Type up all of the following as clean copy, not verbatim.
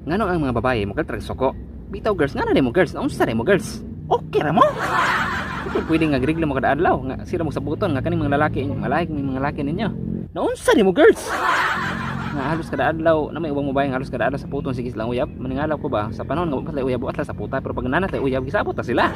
Ngano ang mga babae mo kaltrag suko? Bitaw, girls, ngano mo, girls? Unsa mo, girls? Okay ra mo? Ito pwede nga grigla mo kada adlaw nga sila mo sabuton nga kaning mga lalaki inyo, malahig may mga lalaki ninyo. Naunsa mo, girls? Nga halos kada adlaw na may ubang babae nga halos kada adlaw sa puton sige silang uyab. Maningalaw ko ba sa panahon nga wa uyab, wa sa puta, pero pag nanat uyab, gisabot ta sila.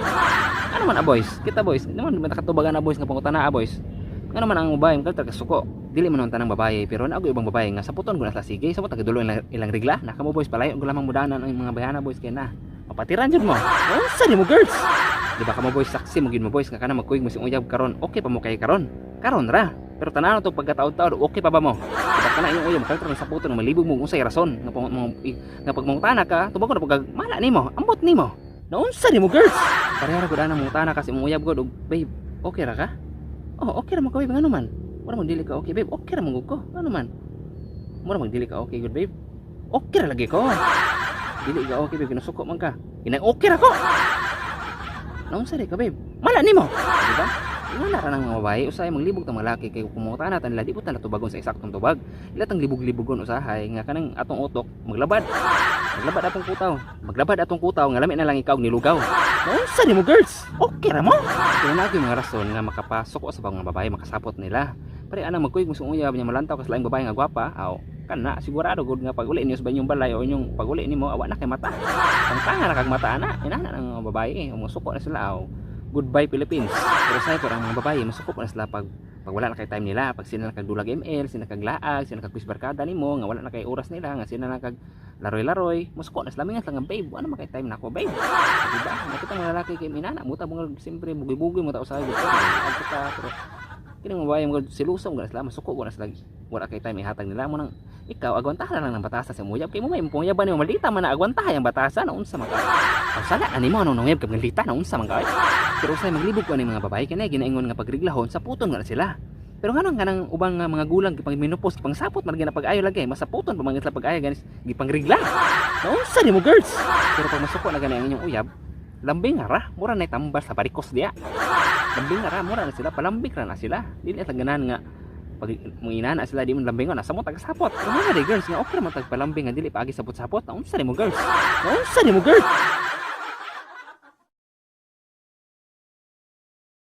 Ano man a, boys? Kita, boys, di man nakatubagan na, boys, nga pangutana a, boys. Ngano man ang babae mo kaltrag suko? Dili man ang tanang babae, pero naa ibang babae nga saputon ko na sila sige, sabot ang dulo ilang regla. Na kamo, boys, palayo ko lamang mudanan ang mga bayana, boys, kay na mapatiran jud mo. Unsa ni mo, girls? Di ba kamo, boys, saksi mo gid mo, boys, nga kana magkuyog mo si uyab karon, okay pa mo kay karon. Karon ra. Pero tanan to pagkataod-taod, okay pa ba mo? Diba kana inyong uyab kaltra sa puto nga malibog mo unsay rason nga pag nga pag mangutana ka, tubag ko na pag mala nimo, ambot nimo. Naunsa nimo, girls? Pareha ra gud ana, mangutana ka sa imong uyab gud og, "Babe, okay ra ka?" "Oh, okay ra mo ka, babe, ngano man?" "Mura mag dili ka okay, babe." "Okay ra man gud ko. Ngano man?" "Mura mag dili ka okay gud, babe." "Okay ra lagi ko." "Dili ka okay, babe, kinasuko man ka." "Inay, okay ra ko." "Naunsa di ka, babe?" "Mala nimo." Di ba? Wala ra nang mga babae, usahay maglibog tang mga lalaki kay kung mangutana ta nila, di po ta tubagon sa eksaktong tubag. Ila tang libog-libogon usahay nga kanang atong utok maglabad. Maglabad atong kutaw. Maglabad atong kutaw nga lami na lang ikaw nilugaw. Naunsa nimo, girls? Okay ra mo? Kaya na mga rason nga makapasok sa mga babae, makasapot nila. Pare ana magkuyog mo sa uyab niya, malantaw ka sa laing babae nga gwapa, aw kana sigurado gud nga pag uli niyo sa inyong balay o inyong pag uli nimo, awa na kay mata. Tangtanga na kag mata ana. Inana ang mga babae, umusuko na sila, aw. Goodbye, Philippines. Pero sa ko ang mga babae masuko na sila pag wala na kay time nila, pag sila na kag dulag ML, sila kag laag, sila kag quiz barkada nimo, nga wala na kay oras nila, nga sila na kag laroy-laroy, musuko na sila, mingat lang nga, "Babe, wala man kay time nako, babe." Diba? Nakita mga lalaki kay minana, muta mo nga siyempre bugoy-bugoy mo ta usahay kita, pero kini mga babae mo silusa mo sila, masuko na sila, wala kay time ihatag nila mo nang ikaw agwantahan lang ng batasa sa muyab kay mo may puyaban nimo maldita man na agwantahan ang batasa na unsa man ka. Aw sala na nimo ano nang kag maldita na unsa man ka. Pero usay maglibog ko ani mga babae kay ginaingon nga pagriglahon sa puton nga na sila. Pero ngano kanang ubang nga mga gulang gipang minupos, gipang sapot man na pag-ayo lagi, masaputon pa man sila pag-ayo ganis gipang rigla. Naunsa nimo, girls? Pero pag masuko na gani ang inyong uyab, lambing ra, mura na tambal sa barikos diya. Lambing ra, mura na sila, palambing ra na sila. Dili na ganahan nga pag mangina sila di mo lambingon, nasa mo tagasapot. Pero mga di, girls, nga okay ra man tag palambing nga dili paagi sapot-sapot. Naunsa nimo, girls? Naunsa nimo, girls?